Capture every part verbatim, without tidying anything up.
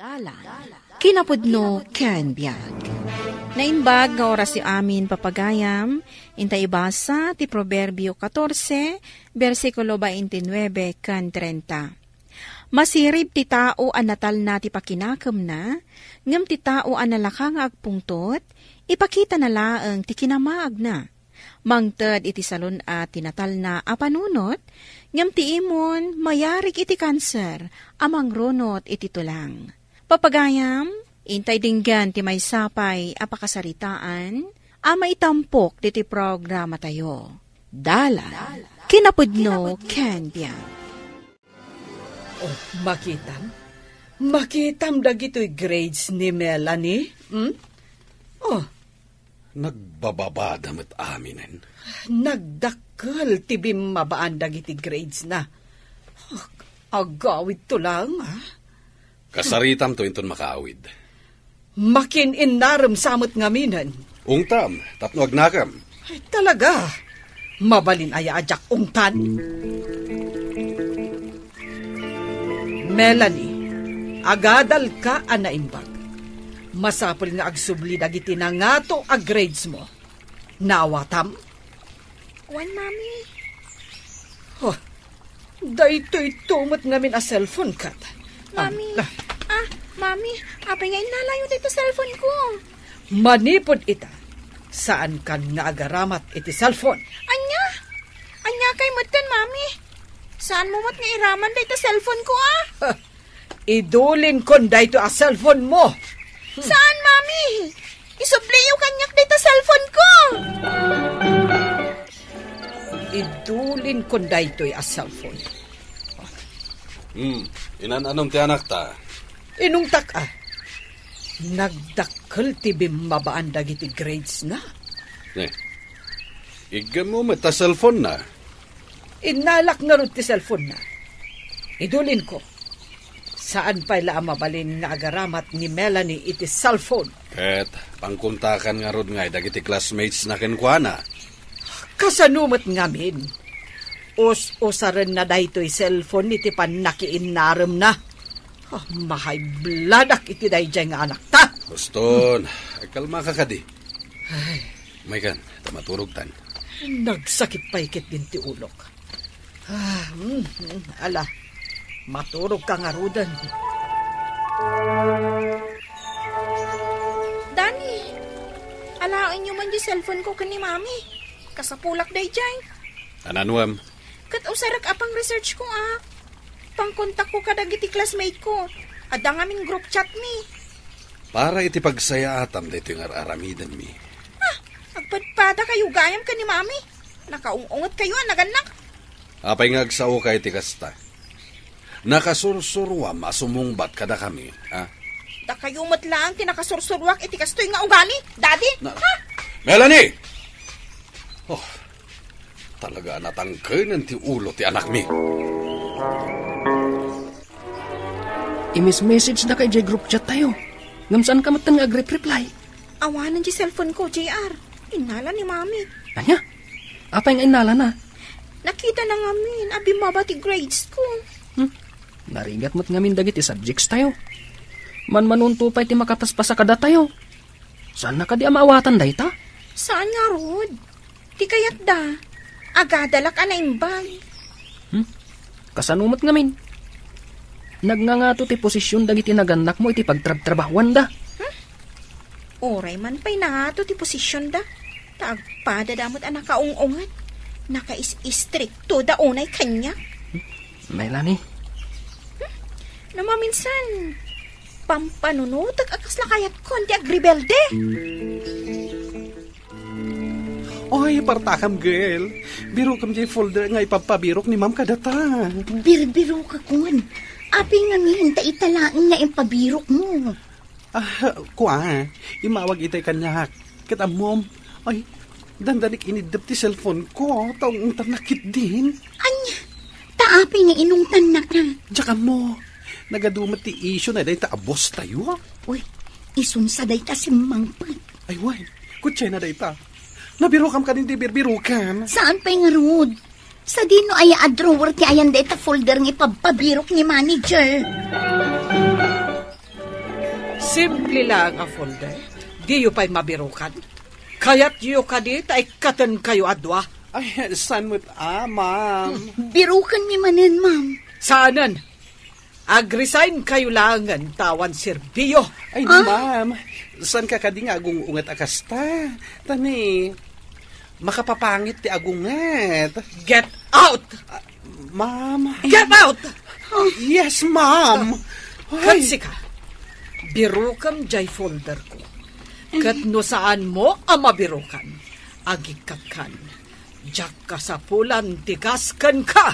Dalan, kinapudno ken biag. Naimbag nga orasyo amin, papagayam, inta ibasa ti Proverbio katorse, bersikulo twenty-nine ken treinta. Masirib ti tao a natalna ti pakinakemna, ngem ti tao a nalaka nga agpungtot, ipakitana laeng ti kinamaagna. Mangted iti salun-at ti natalna a panunot, ngem ti imon mayarig iti kanser a mangrunot iti tulang. Papagayam, intay denggen ti maysa pay a pakasaritaan a maitampok ditoy programatayo. Dalan, kinapudno ken biag. Oh, makitam? Makitam dagitoy grades ni Melanie? Hmm? Oh. Nagbababada met aminen. Nagdakkel ti bimmabaan dagiti grades na. Agawidto laeng, ah. Kasaritamto inton makaawid. Makin-innarem sa met ngaminen. Ungtam, tapno agnakem. Ay, talaga. Mabalin aya a diak ungtan? Melanie, agadalka a naimbag. Masapul nga agsubli dagiti nangato a grades mo. Naawatam? Wen, Mami. Oh, daytoy to met ngamin a cellphone ket. Mami. Am-, Ah, Mami, apay nga innalayo dayta cellphone ko? Manipud ita, saankan nga agaramat iti cellphone. Ania? Ania kay metten, Mami? Saan mo met nga iraman dayta cellphone ko, ah? Idulin kon daytoy a cellphone mo. Saan, Mami? Isubliyo kaniak dayta cellphone ko. Idulin kon daytoy a cellphone. Hmm, inan-anom ti anakta? Inungtak, ah. Nagdakkel ti bimmabaan dagiti grades na. Ne. Iggammo met ta cellphone na. Innalak ngarud ti cellphone na. Idulin ko. Saan pay la a mabalin nga agaramat ni Melanie iti cellphone. Ket pangkontakan ngarud ngay dagiti classmates na kenkuana. Kasano met ngamin? Us-usaren na daytoy cellphone iti pannakiinnarem na. Ah, mahaybladak iti daydiay nga anakta. Boston, agkalmaka kadi. Ay. Maykan, ta maturogtan. Nagsakit pay ketdin ti ulok. Ah, mm, mm, ala, maturogka ngaruden. Dani, alaenyo man di cellphone ko ken ni Mami. Kasapulak daydiay. Ananuam? Ket usarek a pang-research ko, ah. Pangkontak ko kadagiti classmate ko. Adda ngamin group chat mi. Para iti pagsayaatam daytoy nga ar-aramidenmi. Ah, agpadpada kayo gayam ken ni Mami. Nakaung-unget kayo a nagannak. Apay nga agsaoka iti kasta? Nakasursuruam a sumungbat kadakami, ha? Dakayo met laeng ti nakasursuruak iti kastoy nga ugali, Daddy. Na, ha? Melanie! Oh, talaga a natangkenen ti ulo ti anakmi. Imis-message-da kay jay group chat tayo. Ngem saan ka metten nga agrep-reply? Awanen jay cellphone ko, J R. Innala ni Mami. Ania? Apay nga innalana? Nakitana ngamin a bimmaba ti grades ko. Hmm? Narigat met ngamin dagiti subjects tayo. Manmanunto pay ti makapaspasa kadatayo. Saanna kadi a maawatan dayta? Saan ngarud? Ti kayatda, agadalak a naimbag. Hmm? Kasano met ngamin? Nagngangato ti posisyon dagiti nagannakmo iti pagtrabtrabahuanda. Hmm? Uray man pay nangato ti posisyonda, ta agpadada met a nakaung-unget, nakais-istriktoda unay kaniak. Melanie? Hmm? No maminsan, pampanunotek a kasla kayatkon ti agrebelde. Oy, partakam, girl. Birokem jay folder nga ipabpabirok ni Ma'am kadata. Birbirokakon. Apay ngamin ta ita laeng nga impabirokmo? Ah, kua, imawag itay kaniak. Ket ammom, ay, dandanik iniddep ti cellphone ko, ta ungtannak ketdin. Ania? Ta apay nga inungtannaka? Diak ammo. Nagadu met ti issue na dayta a boss tayo. Uy, isunsa dayta simmangpet. Ay, wen. Kutsena dayta. Nabirokam kadin ti birbirokan. Saan pay ngarud? Sadino aya a drawer ti ayan dayta folder nga ipabpabirok ni manager? Simple lang a folder. Diyo pay mabirukan? Kayatyo kadi ta ikkatenkayo a dua? Ay, saan met a, ma'am? Birukenmi manen, ma'am. Saanen. Ag-resign kayo laengen ta awan serbiyo. Ay, ah, ma'am. Saan ka kadi nga agung-unget a kasta? Tani, makapapangit ti agunget. Get out! Ah, ma'am. Get out! Yes, ma'am. Ay. Ket sika, birukem jay folder ko. Ket no saanmo a mabirukan, agikkakan. Diak kasapulan ti kas kenka.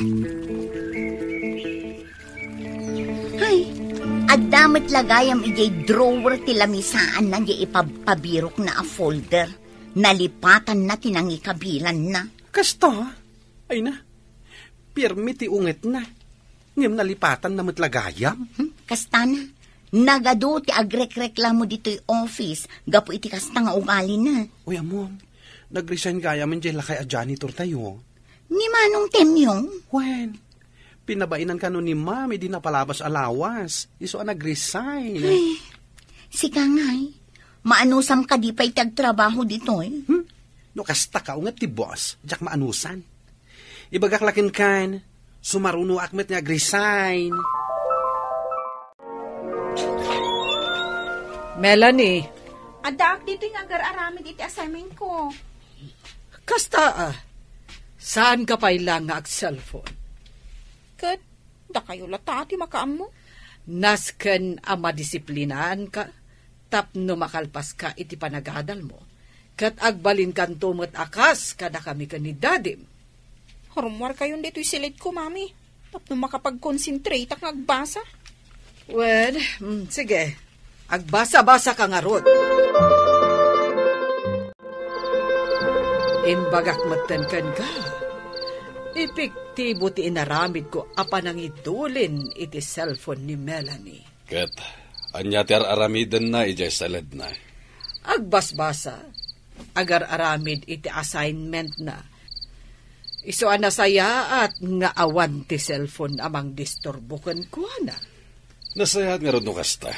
Ay, adda met la gayam idiay drawer ti lamisaanna diay ipabpabirokna a folder. Nalipatanna ti nangikabilanna. Kasta? Ay na, pirmi ti ungetna. Ngem nalipatanna met la gayam? Hmm, kastana. Nagadu ti agrekreklamo ditoy office gapu iti kasta nga ugalina. Uy, ammom, nag-resign gayamen jay lakay a janitor tayo. Ni Manong Temyong? Wen, pinabainan kano ni Ma'am idi napalabas a lawas. Isu a nag-resign. Ay, sika ngay, maanusam kadi pay ti agtrabaho ditoy? Hmm? No kasta ka unget ti boss, diak maanusan. Ibagak la kenkan, sumarunoak met nga ag-resign. Melanie. Addaak ditoy nga agar-aramid iti assignment ko. Kasta, ah. Saan ka pay la nga ag-cellphone? Ket dakayo latta ti makaammo. Nasken a madisiplinaanka tapno makalpaska iti panagadalmo, ket agbalinkanto met a kas kadakami ken ni Dadim. Rummuarkayon ditoy silidko, Mami, tapno makapagkonsentrateak nga agbasa. Wen, mm, sige. Agbasa-basa ka ngarud. Imbagak metten kenka, epektibo ti inaramidko a panangidulin iti cellphone ni Melanie. Ket ania ti ar-aramidenna idiay saledna? Agbasbasa, agar-aramid iti assignmentna. Isu a nasayaat nga awan ti cellphone a mangdisturbo kenkuana. Nasayaat ngarud no kasta.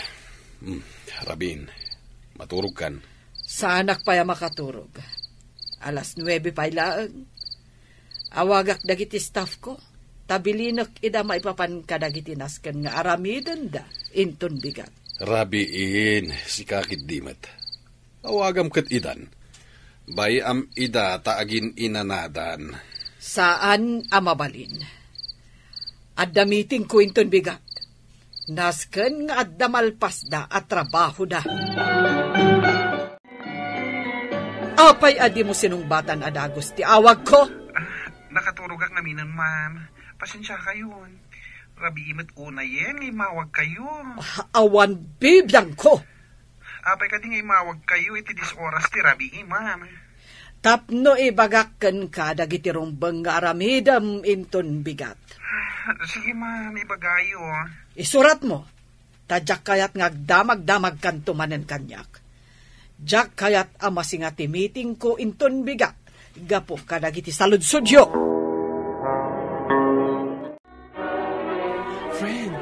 Hmm, Rabin, maturogkan. Saanak pay a makaturog. Alas nuebe pay laeng. Awagak dagiti staff ko, ta bilinek ida maipapan kadagiti nasken nga aramidenda inton bigat. Rabiin, sika ketdi met. Awagam ket idan. Bay-am ida ta agin-inanadan. Saan a mabalin. Adda meetingko inton bigat. Nasken nga adda malpasda a trabahoda. Apay a dimo sinungbatan a dagus ti awagko? Ah, nakaturogak ngaminen, ma'am. Pasensiakayon. Rabii met unayen nga immawagkayo. Ah, awan bibiangko. Apay kadi nga immawagkayo iti dis oras ti rabii, ma'am? Tapno ibagak kenka dagiti rumbeng nga aramidem inton bigat. Sige, ma'am, ibagayo. Isuratmo, ta diak kayat nga agdamagdamagkanto manen kaniak. Diak kayat a masinga ti meetingko inton bigat gapu kadagiti saludsodyo. Friend,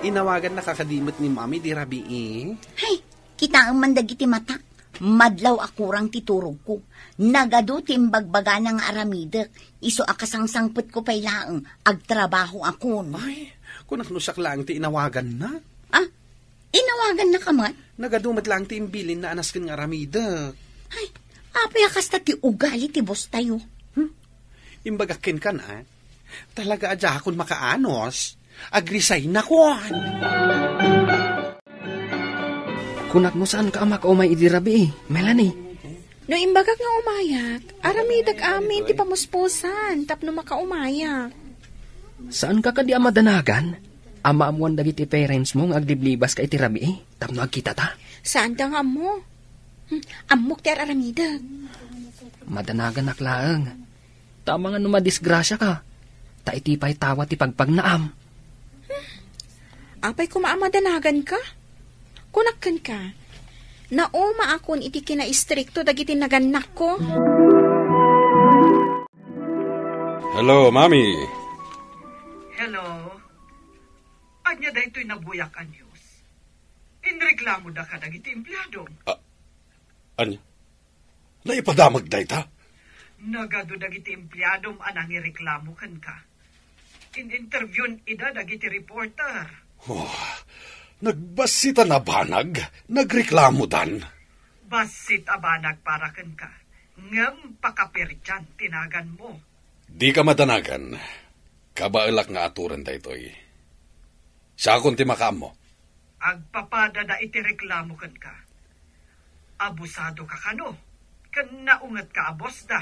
inawagannaka kadi met ni Mami di rabii? Hay, kitaem man dagiti matak. Madlaw a kurang ti turogko. Nagadu ti imbagbagana nga aramidek. Isu a kasangsangpetko pay laeng, agtrabahoakon. Ay, kunak no siak laeng ti inawaganna. Ah, inawagannaka met? Nagadu met laeng ti imbilinna a nasken nga aramidek. Ay, apay a kasta ti ugali ti boss tayo? Hmm? Imbagak kenka, ah. Talaga a diakon makaanos. Ag-resignakon. Kunak no saanka a makaumay idi rabii, Melanie. No imbagak nga umayak, aramidek amin ti pamuspusan tapno makaumayak. Saanka kadi a madanagan? Ammoan dagiti parentsmo nga agliblibaska iti rabii tapno agkitata? Saanda nga ammo. Hmm, ammok ti ar-aramidek. Madanaganak laeng. Ta amangan no madisgrasiaka, ta iti pay tawa ti pagpagnaam. Apay koma a madanaganka? Kunak kenka, naumaakon iti kinaistrikto dagiti nagannakko. Hello, Mami. Hello. Ania daytoy nabuyak a news? Inrik Reklamoda kadagiti empleadom. Ah, ania? Naipadamag dayta? Nagadu dagiti empleadom a nangireklamo kenka. In-interviewon ida dagiti reporter. Oh, nagbassit a banag, nagreklamodan. Bassit a banag para kenka, ngem pakaperdian ti naganmo. Dika madanagan. Kabaelak nga aturen daytoy. Siakon ti makaammo. Agpapadada iti reklamo kenka. Abusadoka kano, ken naungetka a bosda.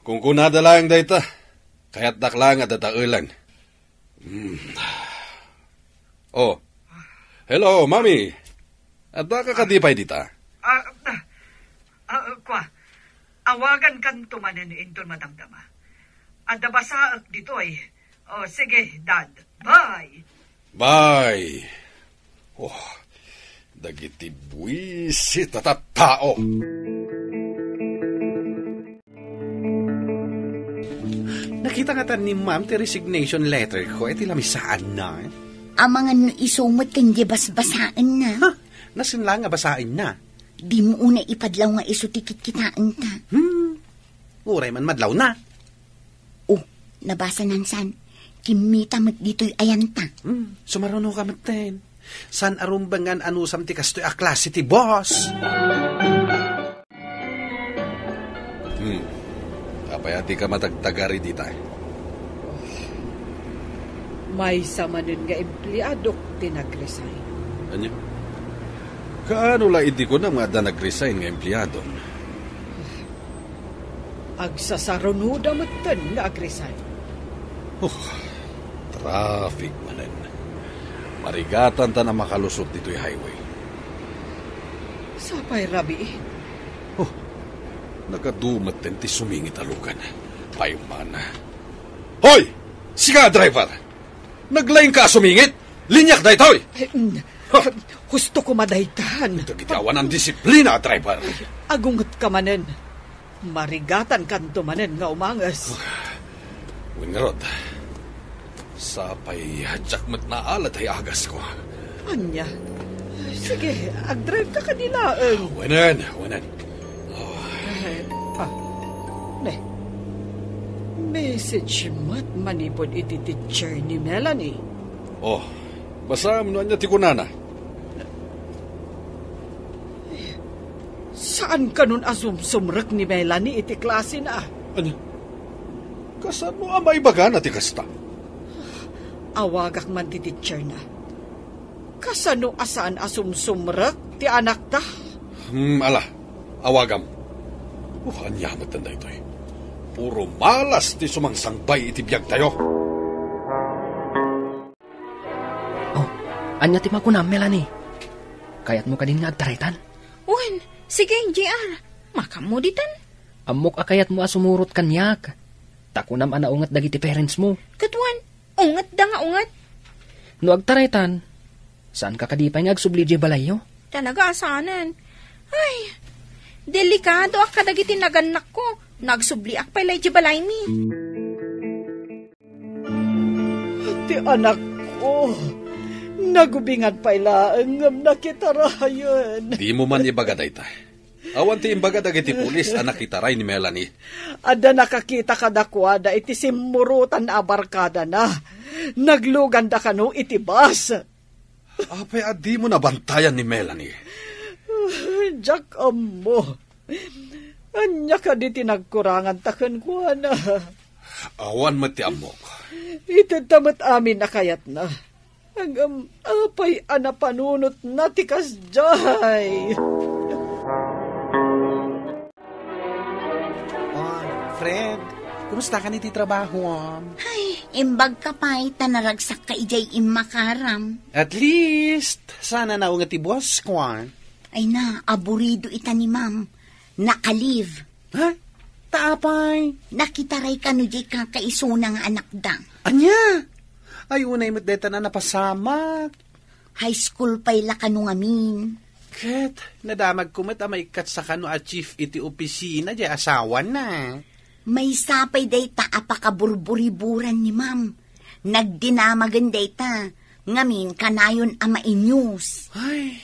Kunkunada laeng dayta. Kayatdak laeng a dadaelen. Hmm. Oh. Hello, Mami. Addaka kadi pay dita? Ah, ah, ah, kua. Awagankanto manen inton madamdama. Adda basaek ditoy. Oh, sige, Dad. Bye. Bye. Oh, dagiti buisit a tattao. Nakita ngata ni Ma'am ti resignation letter ko, iti lamisaanna. Amangan no isu met ken di basbasaenna. Ha? Nasin la nga basaenna. Dimo unay ipadlaw nga isu ti kitkitaenta. Hmm. Uray man madlawna. Oh, nabasa nansan. Kimmita met ditoy ayanta. Hmm, sumaruno ka metten. Saan a rumbengan anusam ti kastoy a klase ti boss. Hmm. Apay a dika matagtagari dita? Maysa manen nga empleadok ti nag-resign. Ania? Kaano la idi kunam nga adda nag-resign nga empleadom? Agsasarunoda metten nga ag-resign. Oh, traffic manen. Marigatantan a makalusot ditoy highway. Sapay rabii. Oh, nagadu metten ti sumingit a lugan. Paymana. Hoy! Sika, driver! Naglaingka a sumingit! Liniak daytoy! Ay, mm. Ha! Husto koma daytan. Dagiti awanan disiplina, driver. Agungetka manen. Marigatankanto manen nga umanges. Wen ngarud, sapay a diak met naalat ti agasko. Ania? Sige, agdrive ka kadi laeng. Wenen, wenen. Oh. Eh, ah, ne. Message met manipud iti teacher ni Melanie. Oh, basaem no ania ti kunana. Saan kanon a sumsumrek ni Melanie iti klasena? Ania? Kasano a maibagana ti kasta? Awagak man ti teacher na. Kasano a saan a sumsumrek ti anakta? Hmm, ala, awagam. Oh, ania met daytoy? Puro malas ti sumangsangbay iti biagtayo. Oh, ania ti makunam, Melanie? Kayatmo kadin nga agtaraytan? Wen, sige, J R. Makaammo ditan. Ammok a kayatmo a sumurot kaniak. Ta kunam a naunget dagiti parents mo. Ket wen, ungetda nga unget. No agtaraytan, saanka kadi pay nga agsubli idiay balayyo? Talaga a saanen. Ay, delikadoak kadagiti nagannakko. Nagsubliak pay la idiay balaymi. Ti anakko, nagubingan pay laeng ngem nakitarayen. Dimo man ibaga dayta. Awan ti imbaga dagiti pulis a nakitaray ni Melanie. Adda nakakita kadakuada iti simmurotan a barkadana. Nagluganda kano iti bus. Apay a dimo nabantayan ni Melanie? Diak ammo. Ania kadi ti nagkuranganta kenkuana? Awan met ti ammok. Itedta met amin a kayatna. Ngem apay a napanunotna ti kasdiay? Oh, Fred, kumusta ka iti trabaho? Ay, imbag ka pay ta naragsakka idiay immakaram. At least, sana naunget ti boss ko. Ay na, aburido ita ni ma'am. Naka-leave. Ha? Ta apay? Nakitaray kano diay kakaisuna nga anakda. Ania? Ay, unay met dayta a napasamak. High school pay la kano ngamin. Ket, nadamagko met a maikkatsa kano a chief iti opisina diay asawana. Maysa pay dayta a pakaburburiburan ni ma'am. Nagdinamagen dayta. Ngamin, kanayon a mainyos. Ay,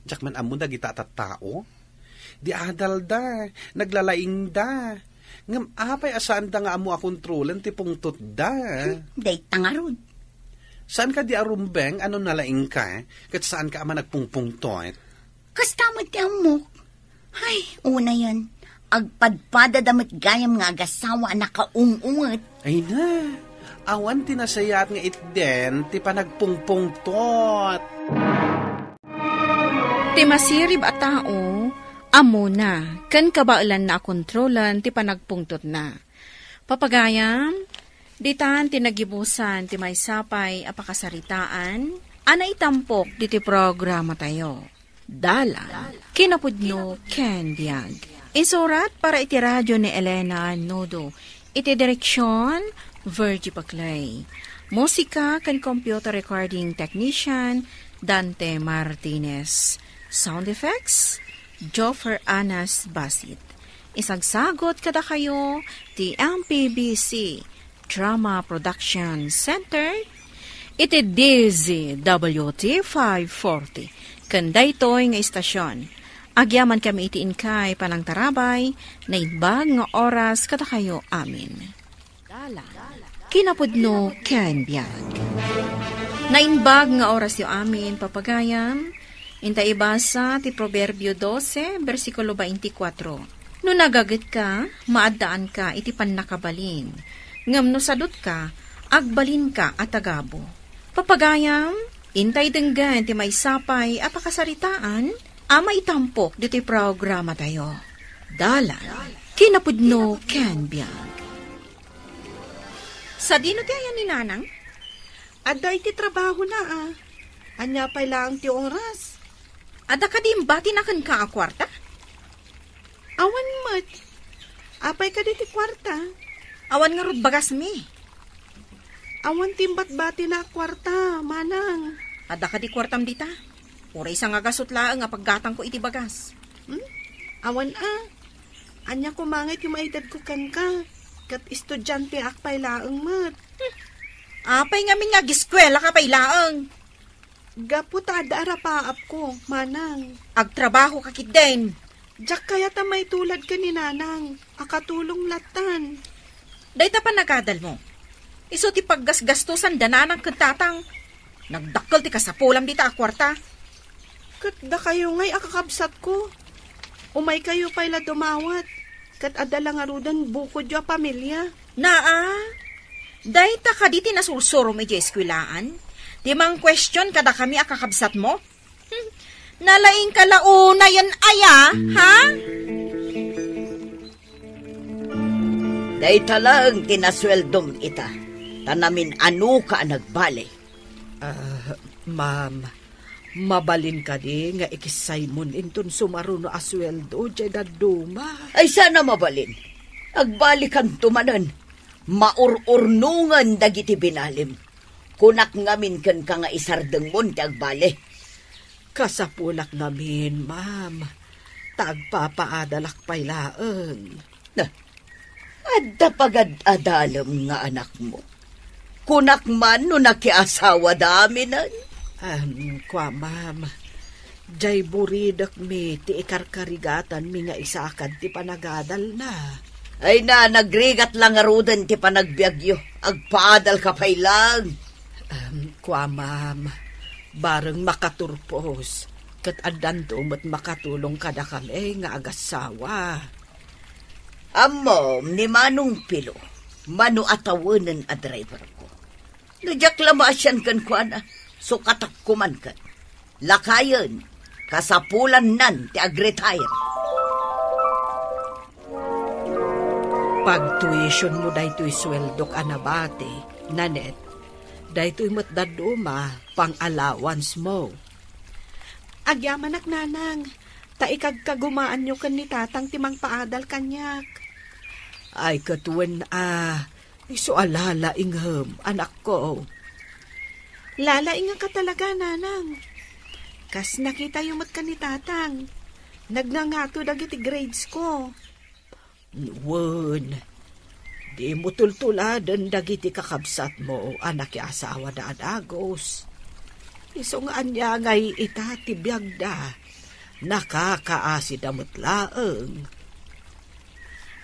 Diak man ammo dagita a tattao. Di adalda, naglalaingda. Ngem apay a saanda nga ammo a kontrolen ti pungtotda? Hmm, dayta ngarud. Saan kadi a rumbeng a no nalaingka, ket saanka a managpungpungtot? Kasta met ti ammok. Ay, unayen, agpadpadada met gayam nga agasawa a nakaung-unget. Ay na, awan ti nasayaat nga itden ti panagpungpungtot. Ti masirib a tao, ammona, ken kabaelanna a kontrolen ti panagpungtotna. Papagayam, ditan ti nagibusan ti maysa pay a pakasaritaan a naitampok ditoy programatayo. Dalan, kinapudno ken biag. Insurat para iti radio ni Elena Nodo. Iti direksyon, Virgie Paclay. Musika ken computer recording technician, Dante Martinez. Sound effects, Joffer Anas Basit. Isagsagot kadakayo ti M P B C Drama Production Center iti D Z W T five forty. Ken daytoy nga istasyon, agyamankami iti inkay panangtarabay, naimbag nga oras kadakayo amin. Kinapudno ken biag. Naimbag nga orasyo amin, papagayam. Inta ibasa ti Proverbio doce, bersikulo veinticuatro. No nagagetka, maaddaanka iti pannakabalin. Ngem no sadutka, agbalinka a tagabu. Papagayam, intay denggen ti maysa pay a pakasaritaan a maitampok ditoy programatayo. Dalan, kinapudno ken biag. Sadino ti ayan ni Nanang? Adda iti trabahona, a. Ania pay laeng ti oras? Adda kadi imbatina kenka a kuarta? Awan met. Apay kadi ti kuarta? Awan ngarud bagasmi. Awan ti imbatbatina a kuarta, manang. Adda kadi kuartam dita? Uray sangagasut laeng a paggatangko iti bagas. Hmm? Awan a. Ania koma ngay ti maitedko kenka? Ket estudianteak pay laeng met. Hmm. Apay ngamin nga ageskuelaka pay laeng? Gapu ta adda arapaapko, manang. Agtrabahoka ketdin. Diak kayat a maitulad ken ni Nanang, a katulong lattan. Dayta panagadalmo. Isu ti paggasgastosan da Nanang ken Tatang. Nagdakkel ti kasapulam dita a kuarta. Ket dakayo ngay a kakabsatko. Umaykayo pay la dumawat, ket adda la ngaruden bukodyo a pamilia. Naa, dayta kadi ti nasursurom idiay eskuelaan? Ti mangkuestion kadakami a kakabsatmo? Hmm, nalaingka la unayen aya, ha? Dayta laeng ti nasueldom ita, ta namin-anoka a nagbali. Ah, ma'am, mabalin kadi nga ikissaymon inton sumaruno a sueldo diay dadduma? Ay, saan a mabalin. Agbalikanto manen. Maur-urnongen dagiti binalim. Kunak ngamin kenka nga isardengmon ti agbali. Kasapulak ngamin, ma'am, ta agpapaadalak pay laeng. Na, adda pagad-adalem nga anakmo. Kunak man no nakiasawa daminen. Em, kua, ma'am. Jay buridekmi ti ikarkarigatanmi nga isakad ti panagadalna. Ay na, nagrigat la ngaruden ti panagbiagyo. Agpaadalka pay laeng. Em, kua, ma'am, bareng makaturpos, ket addanto met makatulong kadakami nga agassawa. Ammom ni Manong Pilo, mano a tawenen a driverko. No diak la maasian kenkuana, sukatak koman ket. Lakayen, kasapulannan ti agretire. Pagtuitionmo daytoy sueldok a nabati, Nanette. Daytoy met dadduma, pang-allowance mo. Agyamanak, Nanang, ta ikagkagumaanyo ken ni Tatang ti mangpaadal kaniak. Ay, ket wen a, isu a lalaingem, anakko. Lalaingka talaga, Nanang. Kas nakitayo met ken ni Tatang, nagngangato dagiti grades ko. Wen, dimo tultuladen dagiti kakabsatmo a nakiasawada a dagus. Isu nga ania ngay ita ti biagda. Nakakaasida met laeng.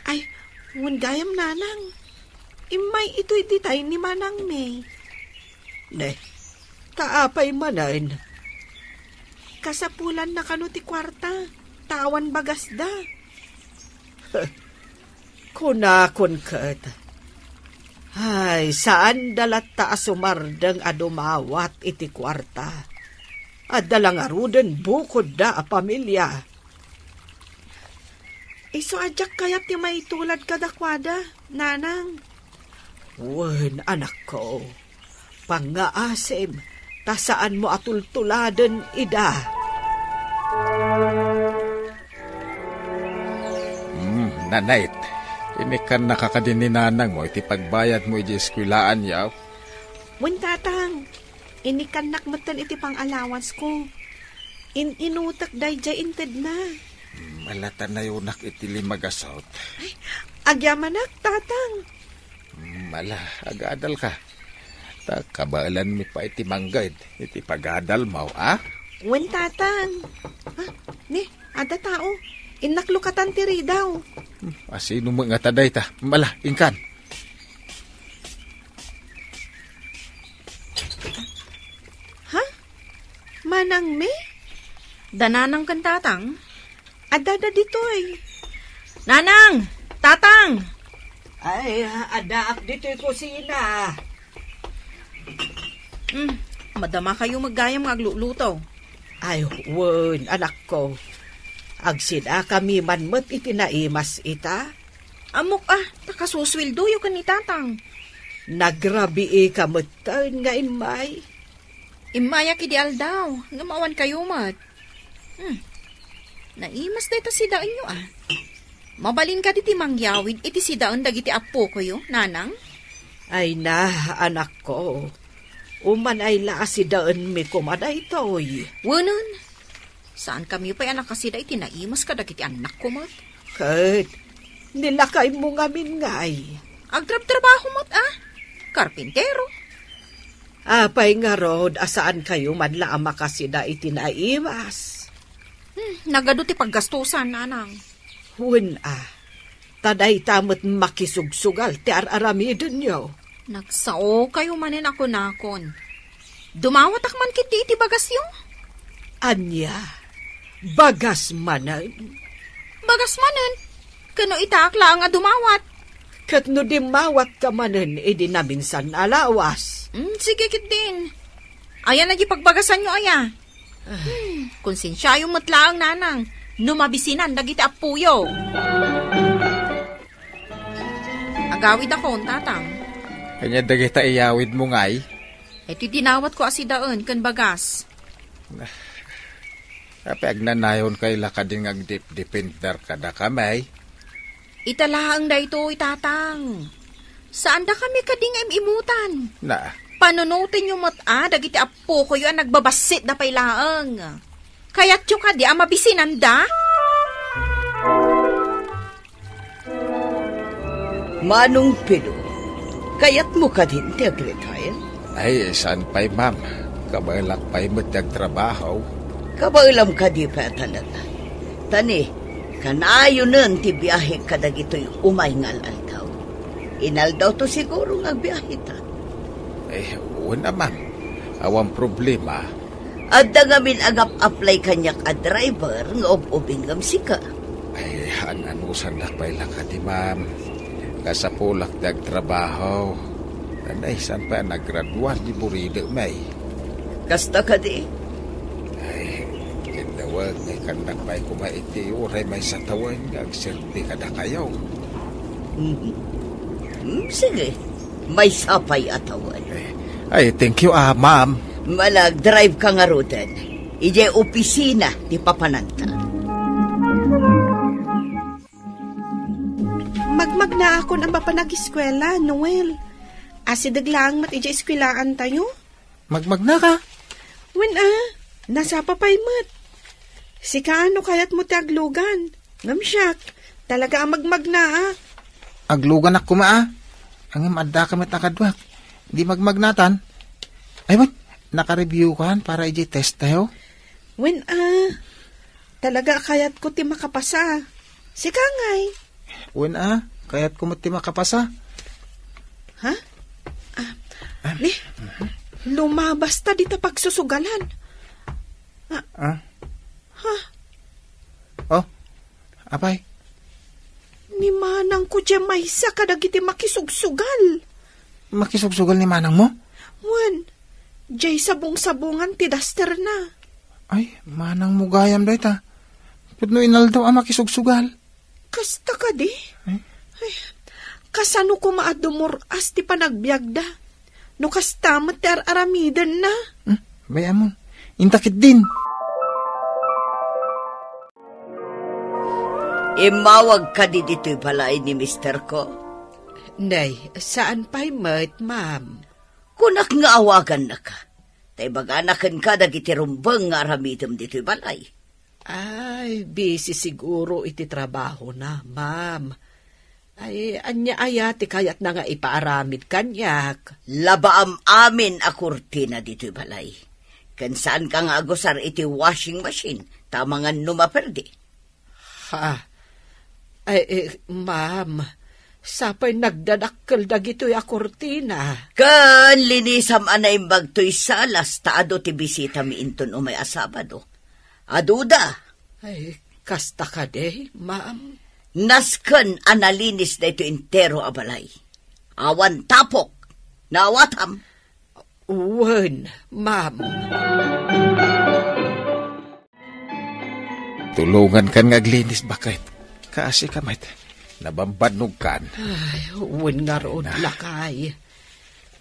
Ay, wen gayam, Nanang. Immay itoy ditay ni Manang May. Ne, ta apay manen? Kasapulanna kano ti kuarta, ta awan bagasda. Kunakon ket, ay, saanda latta a sumardeng a dumawat iti kuarta. Adda la ngaruden bukodda a pamilia. Isu a diak kayat ti maitulad kadakuada, Nanang. Wen, anakko, pangngaasim, ta saanmo a tultuladen ida. Hmm, Nanay, inikannaka kadi ni nanangmo iti pagbayadmo iti eskuelaan, yaw? Wen, Tatang. Inikannak metten iti pang-allowance ko. In-inutek daydiay intedna. Malata nayonak iti limagasot. Ay, agyamanak, Tatang. Mala, agadal ka. Ta kabaelanmi pay ti mangged iti pagadalmo, a? Wen, Tatang. Ah, ni, adda tao. Innaklukatan ti ridaw. Hmm, asino met ngata dayta? Mala, inkan. Ha? Manang May? Da Nanang ken Tatang? Adda da ditoy. Nanang! Tatang! Ay, addaak ditoy kusina. Hmm, madamakayo met gayam nga agluluto. Ay, wen, anakko. Agsidakami man met iti naimas ita. Ammok a, ta kasusueldoyo ken ni Tatang. Nagrabiika metten nga immay. Immayak idi aldaw, ngem awan kayo met. Hmm. Naimas dayta sidaenyo, a. Mabalin kadi ti mangyawid iti sidaen dagiti appokoyo, Nanang? Ay na, anakko. Umanay la a sidaenmi koma daytoy. Wenen, saan kami pay a nakasida iti naimas kadagiti annakko met. Ket, nilakaymo ngamin ngay? Agtrabtrabaho met, a. Karpintero. Apay ngarud a saan kayo man la a makasida iti naimas? Hmm, nagadu ti paggastusan, Nanang. Wen a, ta dayta met makisugsugal ti ar-aramidenyo. Nagsao kayo manen a kunakon. Dumawatak man ketdi iti bagasyo? Ania? Bagas manen? Bagas manen? Kano itaak laeng a dumawat? Ket no dimmawatka manen idi naminsan a lawas? Hmm, sige ketdin. Ayan a di pagbagasanyo aya? Hmm, konsensiayo met laeng, Nanang, no mabisinan dagiti appoyo. Agawidakon, Tatang. Ania dagita iyawidmo ngay? Iti dinawatko a sidaen ken bagas. Apay agnanayon kay la kadin nga agdipdipender kadakami? Ita laeng daytoy, Tatang. Saandakami kadi nga im-imutan. Na. Panunotenyo met a dagiti appokoyo a nagbabassitda pay laeng. Kayatyo kadi a mabisinanda? Manong Pilo, kayatmo kadin ti agretire? Ay, saan pay, ma'am. Kabaelak pay met ti agtrabaho. Kabaelam kadi pay a talaga. Ta ni, kanayonen ti biahek kadagitoy umay nga al-aldaw. Inaldawto siguro nga agbiaheta. Eh, wen a, ma'am. Awan problema. Adda ngamin agap-apply kaniak a driver nga ub-ubing ngem sika. Ay, an-anusandak pay la kadi, ma'am. Kasapulak ti agtrabaho. Anay, saan pay a naggraduar di buridem, ay? Kasta kadi? Ay, kinawag nga ikannak pay koma iti uray maysa tawen nga agserbi kadakayo. Mhm. Hmm, sige. Maysa pay a tawen. Eh, ay, thank you, ah, ma'am. Mala, drive ka ngaruden. Idiay opisina ti papananta. Magmagnaakon a mapan agiskuela, Noel. Asideg laeng met idiay eskuelaan tayo. Magmagnaka? Wen a, nasapa pay met. Sika, no kayatmo ti aglugan. Ngem siak, talaga a magmagnaak. Agluganak koma a. Ngem addaka met a kaduak. Di magmagnatan. Ay, wen, nakareviewkan para idiay test tayo? Wen a. Talaga a kayatko ti makapasa. Sika ngay. Wen a, kayatko met ti makapasa. Ha? Ah, ni, lumabas ta dita pagsusugalan. Ah, Ah? Ha? Oh, apay? Ni manangko diay maysa kadagiti makisugsugal. Makisugsugal ni manangmo? Wen, diay sabong-sabongan ti dasterna. Ay, manangmo gayam dayta. Pudno inaldaw a makisugsugal. Kasta kadi? Ay. Ay, kasano koma a dumur-as ti panagbiagda? No kasta met ti ar-aramidenna? Hmm, bay-amon. Inta ketdin. Immawag kadi ditoy balay ni mister ko? Nay, saan pay met, ma'am. Kunak nga awagannaka. Ta ibagana kenka dagiti rumbeng nga aramidem ditoy balay. Ay, busy siguro iti trabahona, ma'am. Ay, ania aya ti kayatna nga ipaaramid kaniak? Labaam amin a kurtina ditoy balay. Ken saanka nga agusar iti washing machine, ta amangan no maperdi. Ha? Ay, eh, ma'am, sapay nagdadakkel dagitoy a kurtina. Ken linisam a naimbag toy salas ta adu ti bisitami inton umay a Sabado. Aduda. Ay, kasta kadi, ma'am? Nasken a nalinis daytoy entero a balay. Awan tapok. Naawatam? Wen, ma'am. Tulongankan nga aglinis, baket. Kaasi ka met. Nabambadnogkan. Ay, wen ngarud, lakay.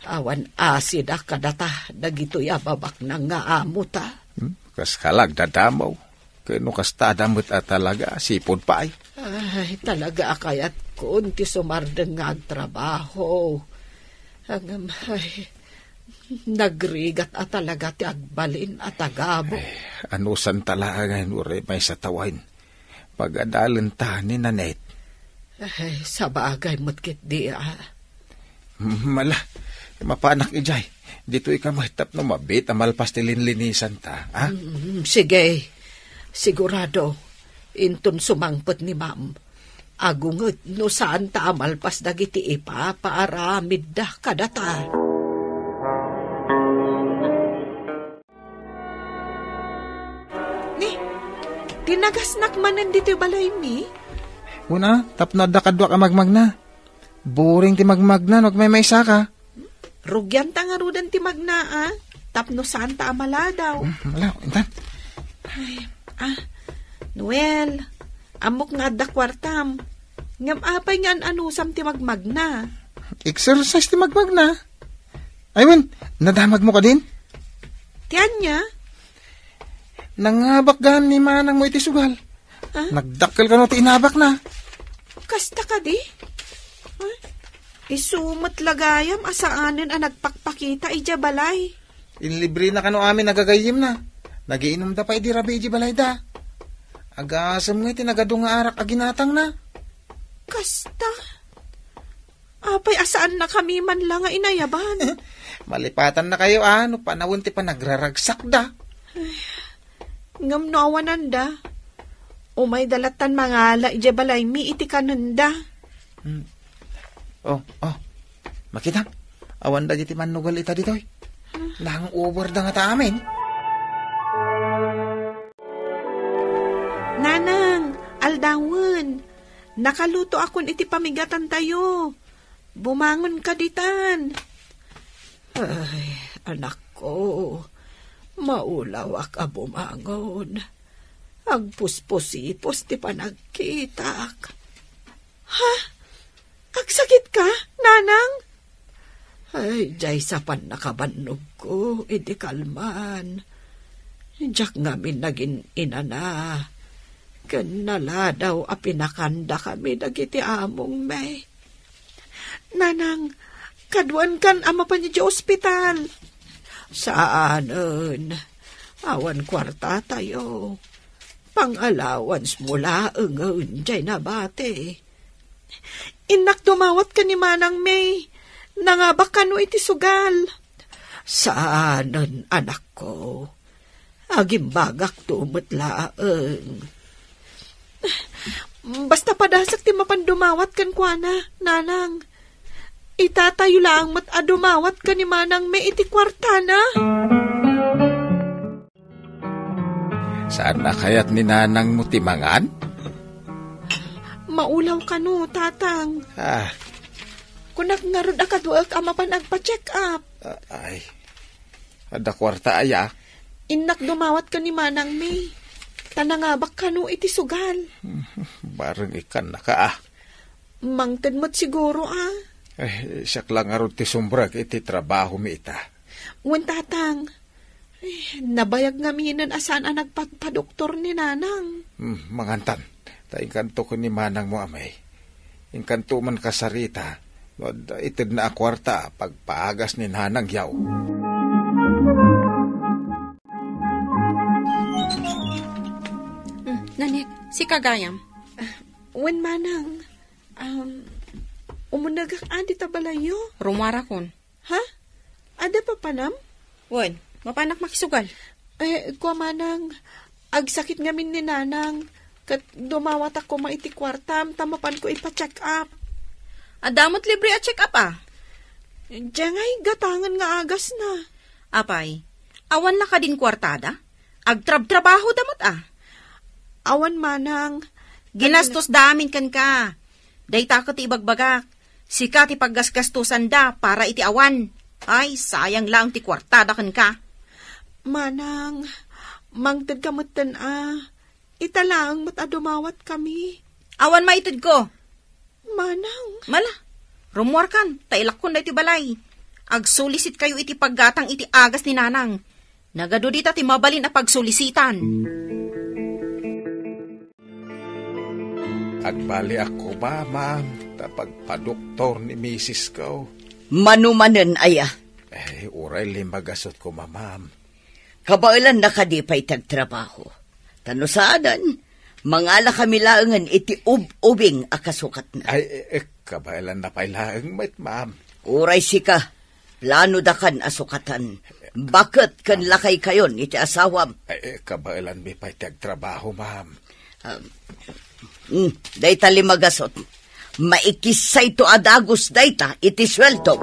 Awan asida kadata dagitoy a babaknang nga amota. Hmm? Kas kalagdadamaw. Ken no kasta da met a talaga, sipud pay. Ay, talaga a kayatkon ti sumardeng nga agtrabaho. Ngem, ay, nagrigat a talaga ti agbalin a tagabu. Ay, anusanta laengen uray maysa tawen. Pagadalenta ni Nanette. Ay, sabagay met ketdi, a. Mala, mapanak idiay. Ditoy ka met tapno mabiit a malpas ti linlinisanta, a? Mm, sige. Sigurado, inton sumangpet ni Ma'am, agunget no saanta a malpas dagiti ipapaaramidda kadata. Ni, tinagasnak manen ditoy balaymi? Una, tapno adda kaduak a magmagna. Boring ti magmagna no agmaymaysa ka. Rugianta ngaruden ti magna, a? Tapno saanta a maladaw. Hmm, wala, intan. Ay, ah, Noel, ammok nga adda kuartam. Ngem apay nga an-anusam ti magmagna? Exercise ti magmagna. Ay, wen, nadamagmo kadin? Ti ania? Nangabak gayam ni manangmo iti sugal. Ah? Nagdakkel kano ti inabakna. Kasta kadi? Ah? Isu met la gayam a saanen a nagpakpakita idiay balay. Inlibrena kano amin a gagayyemna. Nagiinumda pay idi rabii idiay balayda. Agasem nga iti nagadu nga arak a ginatangna. Kasta? Apay a saannakami man la nga inayaban? Malipatannakayo a no panawen ti panagraragsakda. Ngem no awananda, umayda lattan mangala idiay balaymi iti kanenda. Hmm. Oh, oh. Makita? Awan dagiti mannugal ita ditoy. Nang-overda ngata amin. Nanang, aldawen. Nakalutoakon iti pamigatantayo. Bumangonka ditan. Ay, anakko, maulawak a bumangon. Agpusposipos ti panagkitak. Ha? Agsakitka, nanang? Ay, diay sa pannakabannogko idi kalman. Diak ngamin nagin-inana ken naladaw a pinakandakami dagiti amongmi. Nanang, kaduankan a mapan idiay ospital. Saanen. Awan kuartatayo. Pang-allowance-mo laengen diay nabati. Innak dumawat ken ni Manang May. Nangabak kano iti sugal. Saanen, anakko. Agimbagakto met laeng. Basta padasek ti mapan dumawat kenkuana, nanang. Itatayo laeng met a dumawat ken ni Manang May iti kuartana. Saan a kayat ni nanangmo ti mangan? Maulaw kano, tatang. Ah. Kunak ngarud a kaduek a mapan agpa-check up. Ah, ay. Adda kuarta aya? Innak dumawat ken ni Manang May. Ta nangabak kano iti sugal. Bareng ikkannaka, ah. Mangted met siguro, ah. Eh, siak la ngarud ti sumrek iti trabahomi ita. Wen, tatang. Eh, nabayag ngaminen a saan a nagpadpadoktor ni nanang. Hmm, mangantan. Ta inkanto ken ni manangmo a May. Inkanto man kasarita, no adda itedna a kuarta a pagpaagas ni nanang yaw. Hmm, Nanette, sika gayam. Ah, wen, manang. Um, umunegak a dita balayyo. Rumuarakon. Ha? Adda papanam? Wen, mapanak makisugal. Eh, kua manang, agsakit ngamin ni nanang, ket dumawatak koma iti kuartam ta mapanko ipa-check up. Adda met libre a check up, ah. Diay gatangen nga agasna. Apay, awan la kadin kuartada? Agtrabtrabahoda met, ah. Awan manang. Ginastos da amin kenka. Dayta ket ti ibagbagak. Sika ti paggasgastosanda para iti awan. Ay, sayang laeng ti kuartada kenka. Manang, mangtedka metten a. Ita laeng met a dumawatkami. Awan maitedko. Manang. Mala, rumuarkan, ta ilakkon daytoy balay. Agsulisitkayo iti paggatang iti agas ni nanang. Nagadu dita ti mabalin a pagsulisitan. Agbaliak koma, ma'am, ta pagpadoktor ni misisko. Mano manen aya? Eh, uray lima gasut koma, ma'am. Kabaelanna kadi pay ti agtrabaho. Ta no saanen, mangalakami laengen iti ub-ubing a kasukatna. Ay, eh, eh, kabaelanna pay laeng met, ma'am. Uray sika, planodakan a sukatan. Baket ken lakaykayon iti asawam. Ay, eh, kabaelanmi pay ti agtrabaho, ma'am. Um, mm, dayta lima gasut. Maikissayto a dagus dayta iti sueldo.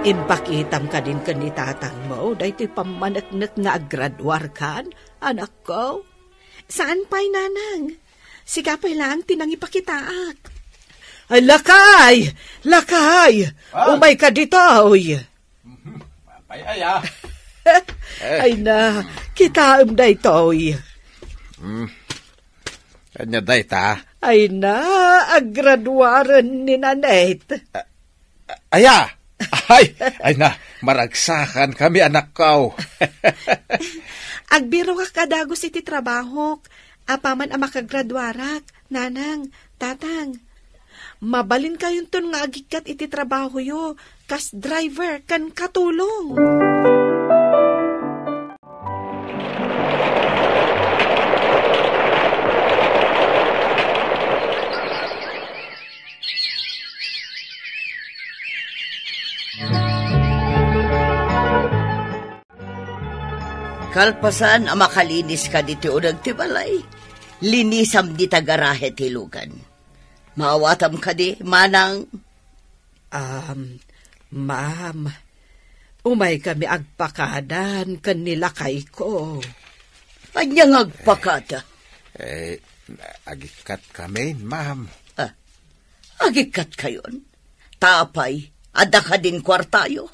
Impakitam kadin ken ni tatangmo daytoy pammaneknek nga aggraduarkan, anakko? Saan pay, nanang. Sika pay laeng ti nangipakitaak. Ay, lakay! Lakay! Ah! Umayka ditoy! Mhm. Apay aya? Eh. Ay na, kitaem daytoy. Hmm. Ania dayta? Ay na, aggraduaren ni Nanette. Ah, aya? Ay, ay na, maragsakankami, anakko. Agbirokak a dagus iti trabahok, apaman a makagraduarak, nanang, tatang. Mabalinkayonton nga agikkat iti trabahoyo, kas driver ken katulong. Kalpasan a makalinis kadi ti uneg ti balay, linisam dita garahe ti lugan. Maawatam kadi, manang? Um, ma'am, umaykami agpakadan ken ni lakayko. Ania nga agpakada? Eh, agikkatkami, ma'am. Ah, agikkayon? Ta apay, adda kadin kuartayo?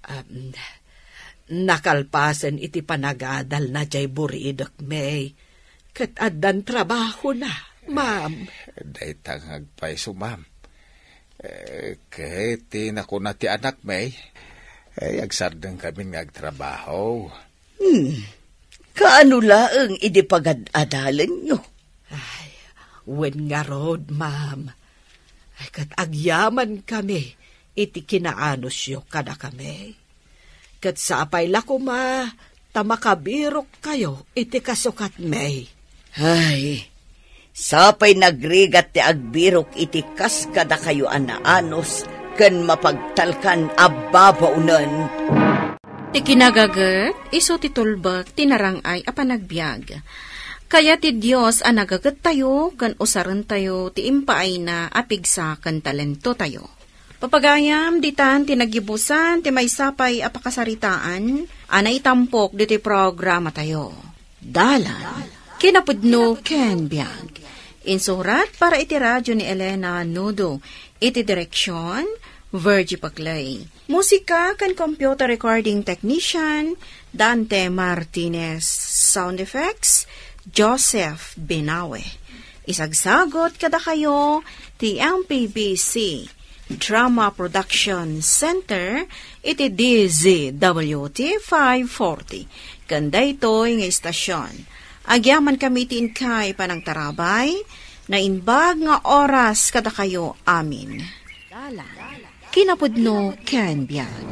Um, nakalpasen iti panagadalna diay buridek, May. Ket addan trabahona, ma'am. Dayta nga agpayso, ma'am. Eh, ket ti nakuna ti anak, May, eh, agsardengkami nga agtrabaho. Hmm. Kaano laeng idi pagad-adalenyo? Ay, wen ngarud, ma'am. Ay, ket agyamankami iti kinaanosyo kadakami. Ket sapay la koma ta makabirokkayo iti kasukatmi. Ay, sapay nagrigat ti agbirok iti kas kadakayo a naanos ken mapagtalkan a babaonen. Ti kinagaget, isu ti tulbek ti narang-ay a panagbiag. Kayat ti Dios a nagagettayo ken usarentayo ti impaayna a pigsa ken talentotayo. Papagayam, ditan ti nagyubusan ti maysa pay a pakasaritaan a naitampok ditoy programatayo. Dalan, kinapudno ken biag. Insurat para iti radyo ni Elena Nudo. Iti direksyon, Virgie Paclay. Musika ken computer recording technician, Dante Martinez. Sound effects, Joseph Binawe. Isagsagot kadakayo ti M P B C Drama Production Center iti D Z W T five forty. Ken daytoy nga istasyon, agyaman kami iti inkay panangtarabay, naimbag nga oras kadakayo amin. Kinapudno ken biag.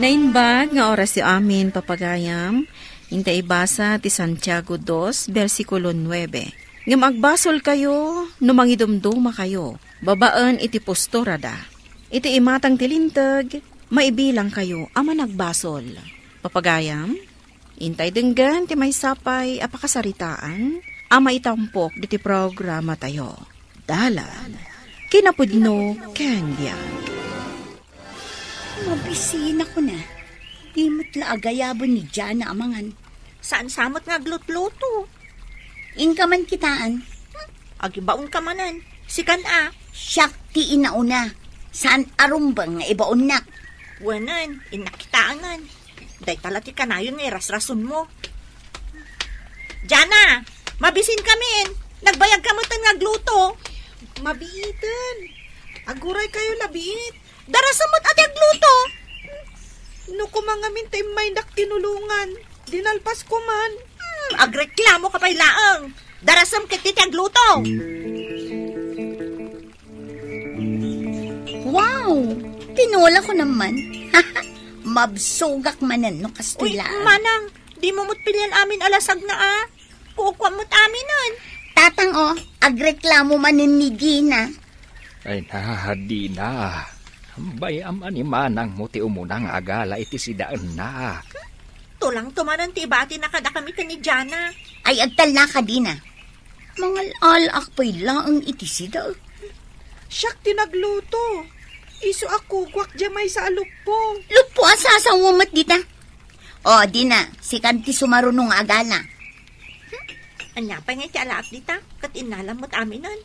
Naimbag nga oras ti amin, papagayam, inta ibasa ti Santiago dos, bersikulo nuebe. Ngem agbasolkayo no mangidumdumakayo babaen iti posturada. Iti imatang ti linteg, maibilangkayo a managbasol. Papagayam, intay denggen ti maysa pay a pakasaritaan a maitampok diti programatayo. Dalan, kinapudno ken biag. Mabisinak na. Di met la agayaben ni Jana a mangan. Saan sa met nga aglutluto? Inka man kitaan. Agibaon ka manen. Sikan a. Siak ti inauna. Saan a rumbeng nga ibaonnak. Wenen, innak kitaanen. Dayta la ti kanayon nga irasrason mo. Jana, mabisin kamin. Nagbayag ka metten nga agluto. Mabiiten. Aguray kayo labiit. Darasem met a ti agluto. No kumangamin ta immaynak tinulongan. Dinalpas ko man. Hmm, agreklamo ka pay laeng. Darasem ket ti agluto. Wow! Tinola ko naman. Mabsogak manen no kastoy Uy, laeng. Manang, di mo met pilian amin a lasagna, a. Kukuam met aminen. Tatang, o, agreklamo manen ni Dina. Ay na, Dina. Bay-am a ni manang mo ti umuna nga agala iti sidaenna. Tulang to manen ti ibatina kadakami ken ni Jana. Ay, agtalna ka, Dina. Mangal-alaak pay laeng iti sida. Siak ti nagluto. Isu a kukuak diay maysa a luppo. Luppo a sasawa met dita. O, Dina, sikan ti sumaruno nga agala. Ania pay ngay ti alaak dita? Ket innalam met aminen.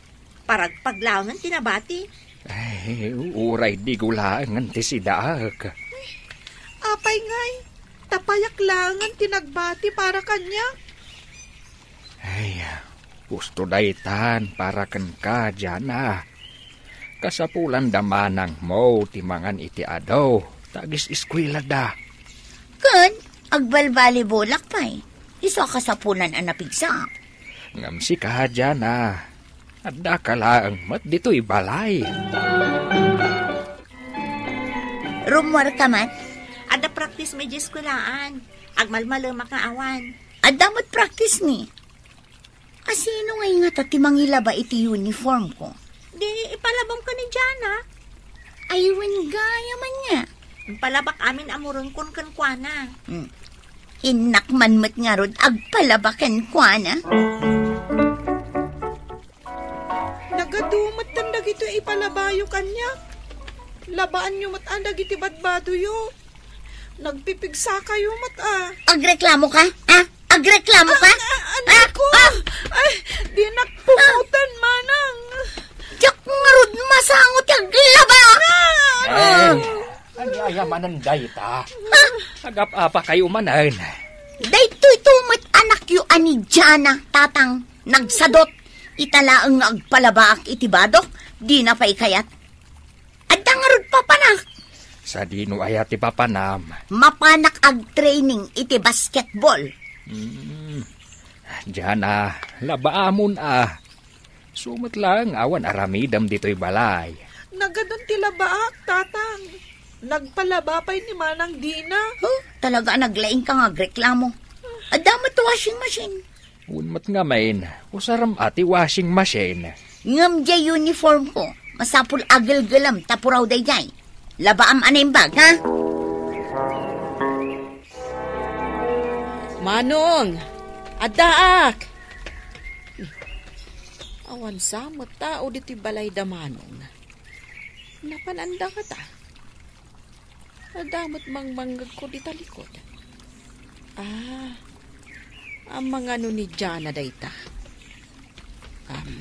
Paragpag laengen ti nabati. Ay, uray digo laengen ti sidaak. Apay ngay, tapayak laengen ti nagbati para kaniak. Ay, gusto daytan para kenka, Jana. Kasapulan da manang mo ti mangan iti adu, ta agis-eskuelada. Ken, agbalbalibolak pay. Isu a kasapulan a napigsa. Ngem sika, Jana, adda ka laeng met ditoy balay. Rummuar ka met? Adda practice mi di eskuelaan. Agmalmalemak nga awan. Adda met practice ni. Asino ngay ngata ti mangilaba iti uniform ko? Di ipalabam ka ni Jana. Ay, wen gayam ania. Impalabak amin a murenkon kenkuana. Hmm. Innak man met ngarud agpalaba kenkuana. Nagadu met dagitoy ipalabayo kaniak. Labaanyo met dagiti badbadoyo. Nagpipigsakayo met a. Agreklamo ka? Ha? Agreklamo ka? Ah, ah, anak ko! Ah! Ay, dinak pumutan, manang! Diak ngarud masango ti aglaba! Ah! Ay, ania aya manen dayta? Ah! Agap-apa kayo manen. Daytoy to met anakyo a ni Jana, tatang. Nagsadot. Ita laeng nga agpalabaak iti badok, dina pay kayat. Adda ngarud papanak. Sadino aya ti papanam? Mapanak agtraining iti basketball. Hmm. Diana, labaamon a. Sumet laeng awan aramidem ditoy balay. Nagadun ti labaak, tatang. Nagpalaba pay ni Manang Dina. Huh? Talaga a naglaing ka nga agreklamo. Adda met washing machine. Wen met ngamin, usarem a ti washing machine. Ngem diay uniform ko, masapul a gelgelem ta puraw daydiay. Labaam a naimbag, ha? Manong, addaak! Awan sa met tao ditoy balay da Manong. Napan-anda kata? Adda met mangmangngegko dita likod. Ah, amangan no ni Jana dayta. Am.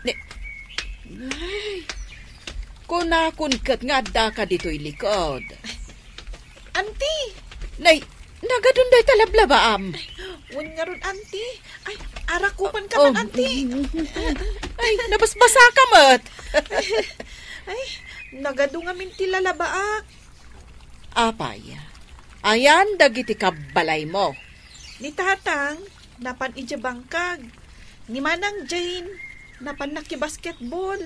Ni, ay, kunakon ket nga addaka ditoy likod. Auntie! Nay, nagadun dayta lablabaam. Wen ngarud, Auntie. Ay, arakupan ka Oh. man, Auntie. Ay, nabasbasa ka met. Ay, nagadu ngamin ti lalabaak. Apay, ayan dagiti kabbalaymo? Ni Tatang, napan idiay bangkag. Ni Manang Jane, napan nakibasketball.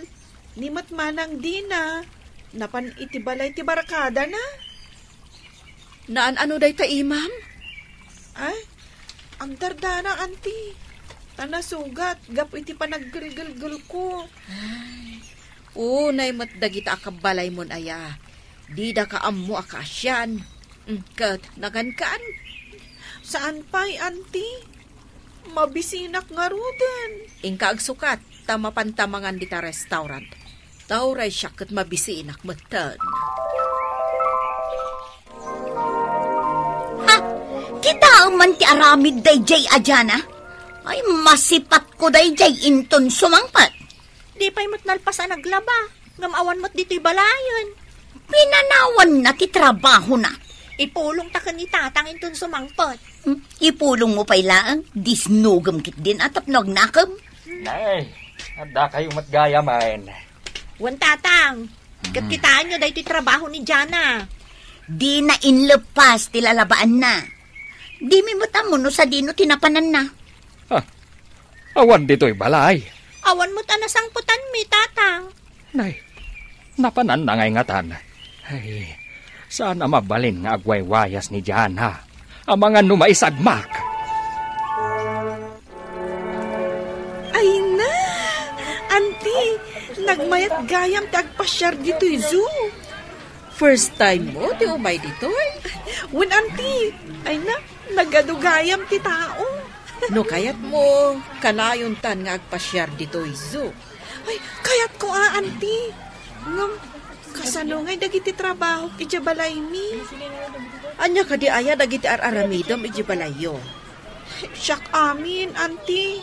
Ni met Manang Dina, napan iti balay ti barkadana. Naan-ano dayta imam? Ay, agdardana, Auntie. Ta nasugat gapu iti panaggelgelgelko. Ay, unay met dagita a kabbalaymon aya. Didaka ammo a kaasian. Mm, ket nakankan? Saan pay, Auntie. Mabisinak ngaruden. Inka agsukat, ta mapanta mangan dita restaurant. Ta uray siak ket mabisinak metten. Ha! Kitaem man ti aramid daydiay a Jana? Ay, masipatko daydiay inton sumangpet. Di pay met nalpas a naglaba, ngem awan met ditoy balayen. Pinanawanna ti trabahona. Ipulongta ken ni Tatang inton sumangpet. Hmm, ipulongmo pay laeng, disnogem ketdin a tapno agnakem. Nay, addakayo met gayamen. Wen, Tatang, ket Hmm. kitaenyo daytoy trabaho ni Jana. Dina inlepas ti lalabaanna. Dimi met ammo no sadino ti napananna. Ah, awan ditoy balay. Awan met a nasangpetanmi, Tatang. Nay, napananna ngay ngatan. Ay, saan a mabalin nga agwaywayas ni Jana. Amangan no maisagmak. Ay na! Auntie, nagmayat gayam ti agpasiar ditoy zoo. First time mo ti umay ditoy? Wen, Auntie. Ay na, nagadu gayam ti tao. No kayatmo, kanayontan nga agpasiar ditoy zoo. Ay, kayatko a, Auntie. Ngem, kasano ngay dagiti trabahok idiay balaymi? Ania kadi aya dagiti ar-aramidem idiay balayyo? Siak amin, Auntie.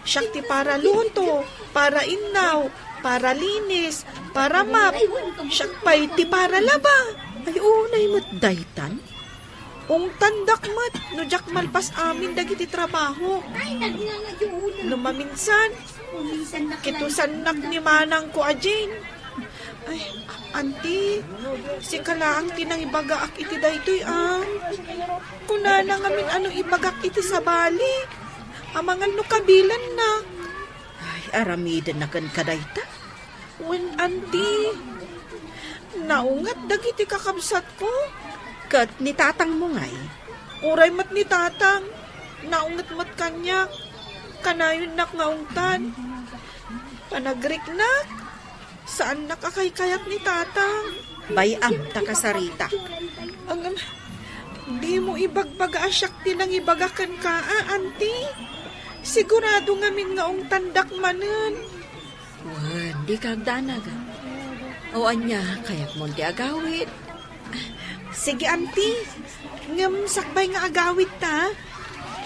Siak ti paraluto, parainnaw, paralinis, paramap. Siak pay ti paralaba. Ay, unay met daytan. Ungtandak met no diak malpas amin dagiti trabaho. No maminsan, kitusannak ni manangko a Jane. Ay, Auntie, sika laeng ti nangibagaak iti daytoy, a. Kunana ngamin a no ibagak iti sabali, amangan no kabilannak. Ay, aramidenna kenka dayta? Wen, Auntie, naunget dagiti kakabsatko. Ket ni tatangmo ngay? Uray met ni tatang, naunget met kaniak. Kanayonnak nga ungtan. Panagriknak, saannak a kaykayat ni tatang. Bay-am ta kasarita. Ngem, dimo ibagbaga a siak ti nangibaga kenka, a, Auntie. Sigurado ngamin nga ungtandak manen. Wen, dika agdanag. O ania, kayatmon ti agawid? Sige, Auntie. Ngem sakbay nga agawidta,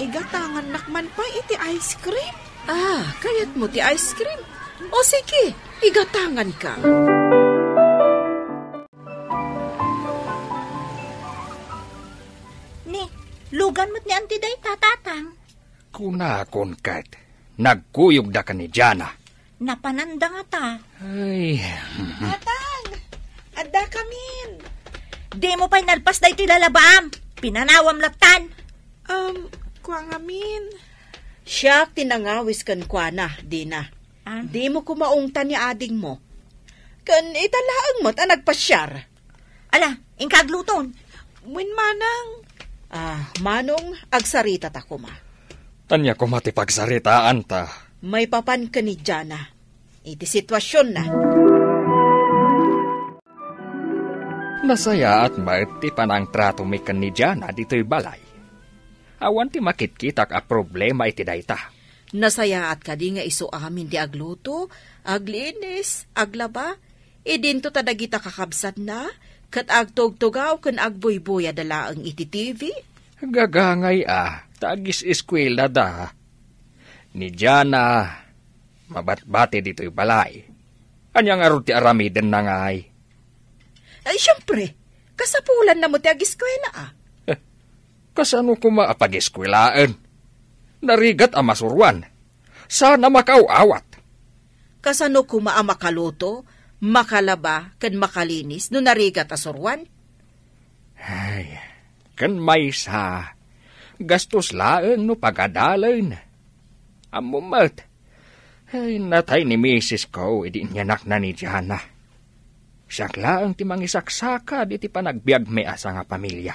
igatangannak man pay iti ice cream. Ah, kayatmo ti ice cream? O sige, igatanganka. Ni, lugan met ni Auntie dayta, Tatang. Kunakon ket, nagkuyogda ken ni Jana. Napananda ngata. Ay. Tatang! Addakamin! Dimo pay nalpas daytoy lalabaam. Pinanawam lattan. Um, kua ngamin. Siak ti nangawis kenkuana, Dina. Ah? Dimo koma ungtan ni adingmo. Ken ita laeng met a nagpasiar. Ala, inka agluton. Wen, Manang. Ah, Manong, agsaritata koma. Ania koma ti pagsaritaanta? Maipapan ken ni Jana. Iti situasionna. Nasayaat met ti panangtratomi ken ni Jana ditoy balay. Awan ti makitkitak a problema iti dayta. Nasayaat kadi nga isu amin ti agluto, aglinis, aglaba? Idinto ta dagita kakabsatna, ket agtugtugaw ken agbuybuya da laeng iti T V? Gagangay a, ta agis-eskuela da. Ni Jana, mabatbati ditoy balay. Ania ngarud ti aramidenna ngay? Ay, siempre, kasapulanna met ti agiskuela a. Eh, kasano koma a pagiskuelaen? Narigat a masuruan. Saan a makaaw-awat. Kasano koma a makaluto, makalaba, ken makalinis no narigat a suruan? Ay, ken maysa, gastos laeng no pagadalen. Ammom met, ay, natay ni misis ko idi inyanakna ni Jana. Siak laeng ti mangisaksakad iti panagbiagmi a sangapamilia.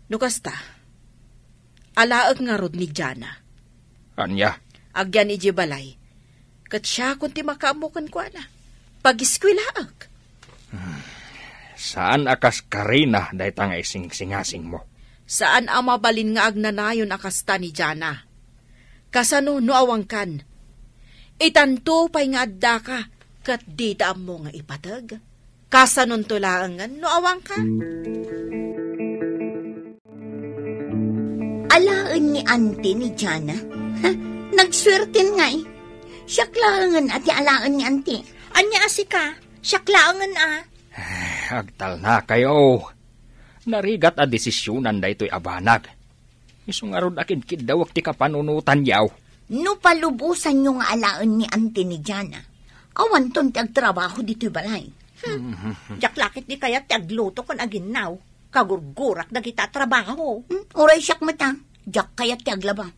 No kasta, alaek ngarud ni Jana. Ania? Agyan idiay balay. Ket siakon ti makaammo kenkuana. Pagiskuelaek. Saan a kas Karina dayta nga isingsingasingmo. Saan a mabalin nga agnanayon a kasta ni Jana. Kasano no awankan? Itanto pay nga addaka, ket dita ammo nga ipateg. Kasanonto laengen no awankan? Alaen ni Auntie ni Jana? Ha? Nagsuerten ngay. Siak laengen a ti alaen ni Auntie. Ania a sika? Siak laengen a. Ay, agtalnakayo. Narigat a desisionan daytoy a banag. Isu ngarud a kidkiddawek ti kapanunotanyo. No palubosanyo nga alaen ni Auntie ni Jana, awanton ti agtrabaho ditoy balay. Hmm. Mhm. Diak la ketdi kayat ti agluto ken aginnaw. Kagurgurak dagita a trabaho. Hmm, uray siak met a, diak kayat ti aglaba.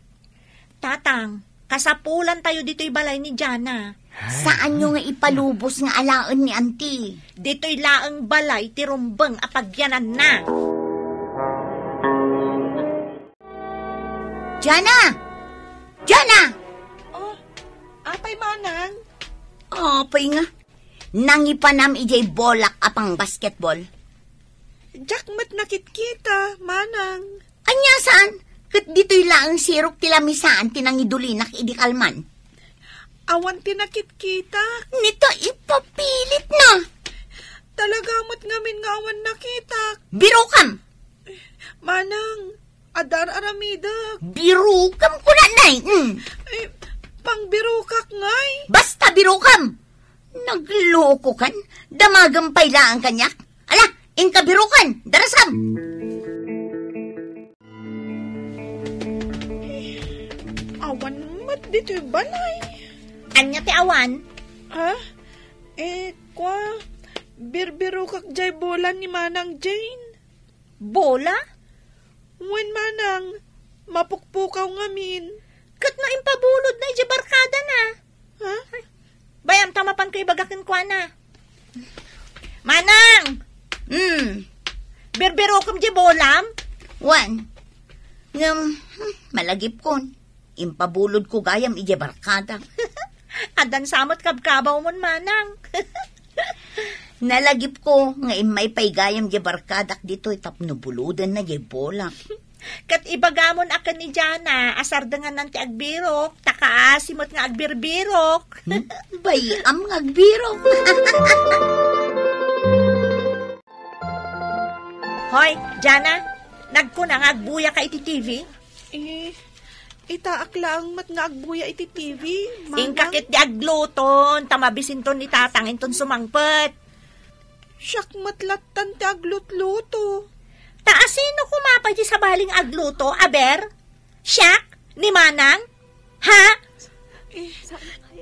Tatang, kasapulantayo ditoy balay ni Jana. Saanyo nga ipalubos nga alaen ni Auntie? Ditoy laeng balay ti rumbeng a pagyananna. Jana! Jana! Oh, apay, Manang? Apay nga. Nangipanam idiay bolak a pang-basketball. Diak met nakitkita, Manang. Ania saan? Ket ditoy laeng sirok ti lamisaan ti nangidulina idi kalman. Awan ti nakitkita. Nita, ipapilit na. Talaga met ngamin nga awan nakita. Birokam! Manang, adda ar-aramidek. Birokam kunanay. Mm. Ay, pangbirokak ngay. Basta birokam! Naglokokan? Damagem pay laeng kaniak? Ala, inka birokan! Darasam! Awan met ditoy balay. Ania ti awan? Ha? Eh, kua, birbirokak jay bola ni Manang Jane. Bola? Wen, Manang, mapukpukaw ngamin. Ket no impabulodna idiay barkadana? Ha? Bay-am ta mapanka ibaga kenkuana. Manang! Hmm. Birbirokem diay bolam? Wen. Ngem, hmm, malagipkon. Impabulodko gayam idiay barkadak. Addan sa met kabkabawmon, Manang. Nalagipko nga immay pay gayam diay barkadak ditoy tapno bulodenna diay bolak. Ket ibagamon a ken ni Jana a sardengannan ti agbirok, ta kaasi met nga agbirbirok. Hmm? Bay-am nga agbirok. Hoy, Jana, nagkuna nga agbuyaka iti T V? Eh, itaak laeng met nga agbuya iti T V, Manang. Inka ketdi agluton, ta mabisinton ni Tatang inton sumangpet. Siak met lattan ti aglutluto. Ta asino koma pay ti sabali nga agluto, aber? Siak? Ni Manang? Ha? Eh,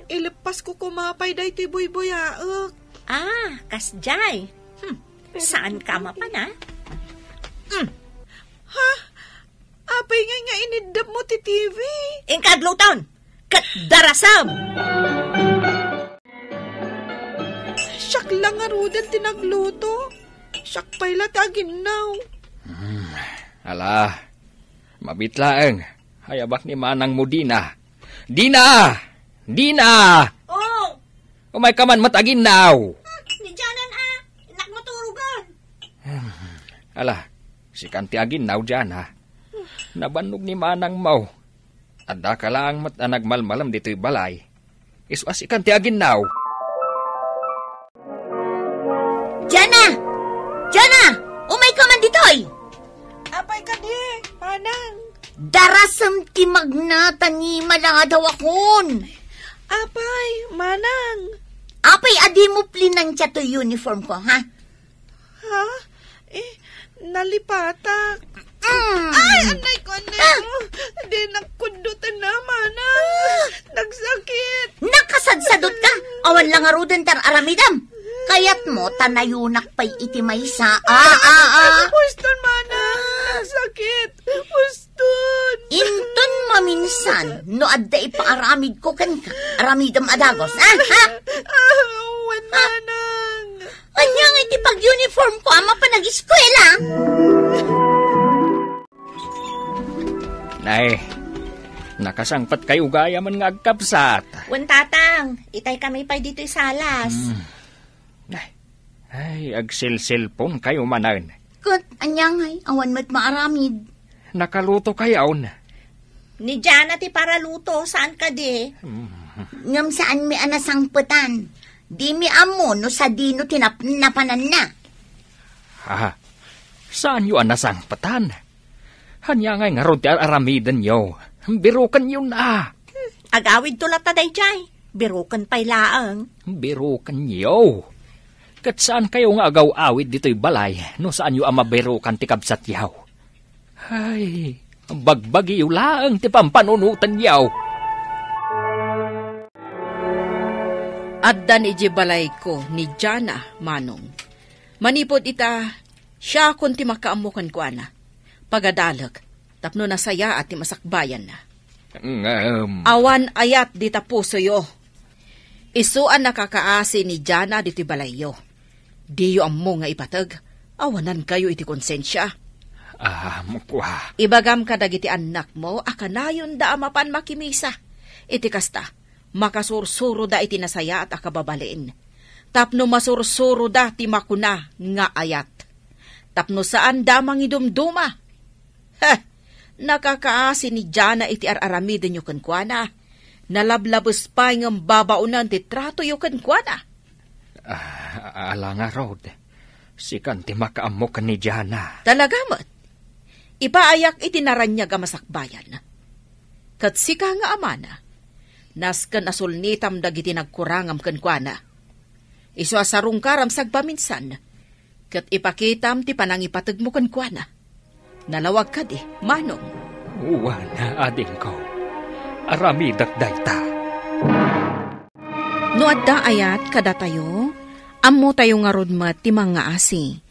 ileppasko koma pay daytoy buybuyaek. Ah, kasdiay. Hmm, saan ka mapan, ah? Hmm. Ha? Apay ngay nga iniddep mo ti T V? Inka agluton! Ket darasam! Siak la ngaruden ti nagluto. Siak pay la ti aginnaw. Hmm, ala, mabit laeng. Ayabak ni manang mo, Dina. Dina! Dina! Oh! Umay ka man met aginnaw. Hmm, ni Janan a, innak maturugan. Hmm, ala, sikan ti aginnaw, Jana. Nabannog ni manangmo. Addaka laeng met a nagmalmalem ditoy balay. Isu a sikan ti aginnaw. Jana! Jana! Umayka man ditoy! Apay kadi, manang? Darasem ti magna ta ni maladawakon. Apay, manang? Apay a dimo plinansia toy uniform ko, ha? Ha? Eh, nalipatak. Mm. Ay, anay ko, anay ko. Di nakuddutan na, manang. Nagsakit. Nakasadsadot ka. Awan lang ngaruden ti ar-aramidem. Kayatmo ta nayunak pay iti maysa. Ah, ah, ah. Puston, manang. Nagsakit. Puston. Inton maminsan, no adda ipaaramidko kenka, aramidem a dagos, ah, ha? Ah, wen, manang. Ania nga iti pag-uniform ko a mapan ageskuela? Nay, nakasangpet kayo gayam nga agkabsat. Wen, tatang, itay kami pay ditoy salas. Hmm. Ay, ay, agselselpon kayo manen. Ket ania ngay, awan met maaramid. Nakaluto kayon? Ni Jana ti paraluto, saan kadi? Mm. Ngem saanmi a nasangpetan. Dimi ammo no sadino ti nap-, napananna. Ha? Saanyo a nasangpetan? Ania ngay ngarud ti ar-aramidenyo? Birokenyo na. Agawidto latta daydiay. Biroken pay laeng. Birokenyo. Ket saan kayo nga agaw-awid ditoy balay no saanyo a mabirokan ti kabsatyo? Ay, bagbagiyo laeng ti pampanunotenyo. Addan idiay balayko ni Jana, Manong. Manipud ita, siakon ti makaammo kenkuana. Pagadalek, tapno nasayaat ti masakbayanna. Ngem awan ayat dita pusoyo. Isu a nakakaasi ni Jana ditoy balayyo. Diyo ammo nga ipateg, awanankayo iti konsensia. Ah, mukwa. Ibagam kadagiti annakmo a kanayonda a mapan makimisa. Iti kasta, makasursuroda iti nasayaat a kababalin. Tapno masursuroda ti makuna nga ayat. Tapno saanda a mangidumduma. Heh! Nakakaasi ni Jana iti ar-aramidenyo kenkuana. Nalablabes pay ngem babaonen ti tratoyo kenkuana. Ah, ala ngarud. Sikan ti makaammo ken ni Jana. Talaga met. Ipaayak iti naraniag a masakbayan. Ket sika nga amana, nasken a sulnitam dagiti nagkurangam kenkuana. Isu a sarungkaram sagpaminsan, ket ipakitam ti panangipategmo kenkuana. Nalawag kadi, Manong? Wen, adingko. Aramidek dayta. No adda ayat kadatayo, ammotayo ngarud met ti mangngaasi.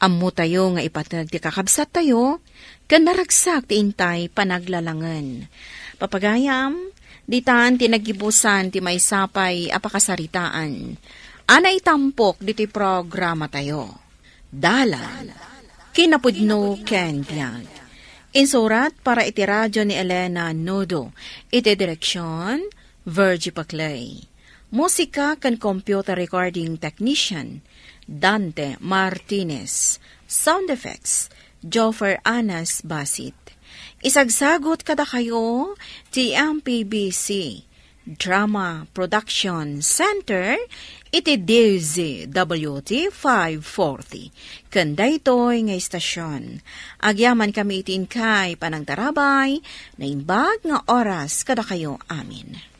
Ammotayo nga ipateg ti kakabsattayo, ken naragsak ti intay panaglalangen. Papagayam, ditan ti naggibusan ti maysa pay a pakasaritaan a naitampok ditoy programatayo. Dalan, kinapudno ken biag. Insurat para iti radio ni Elena Nudo. Iti direksyon, Virgie Paclay. Musika ken computer recording technician, Dante Martinez. Sound effects, Joffer Anas Basit. Isagsagut kadakayo ti M P B C Drama Production Center iti D Z W T five forty. Ken daytoy nga istasyon, agyamankami iti inkay panangtarabay, naimbag nga oras kadakayo amin.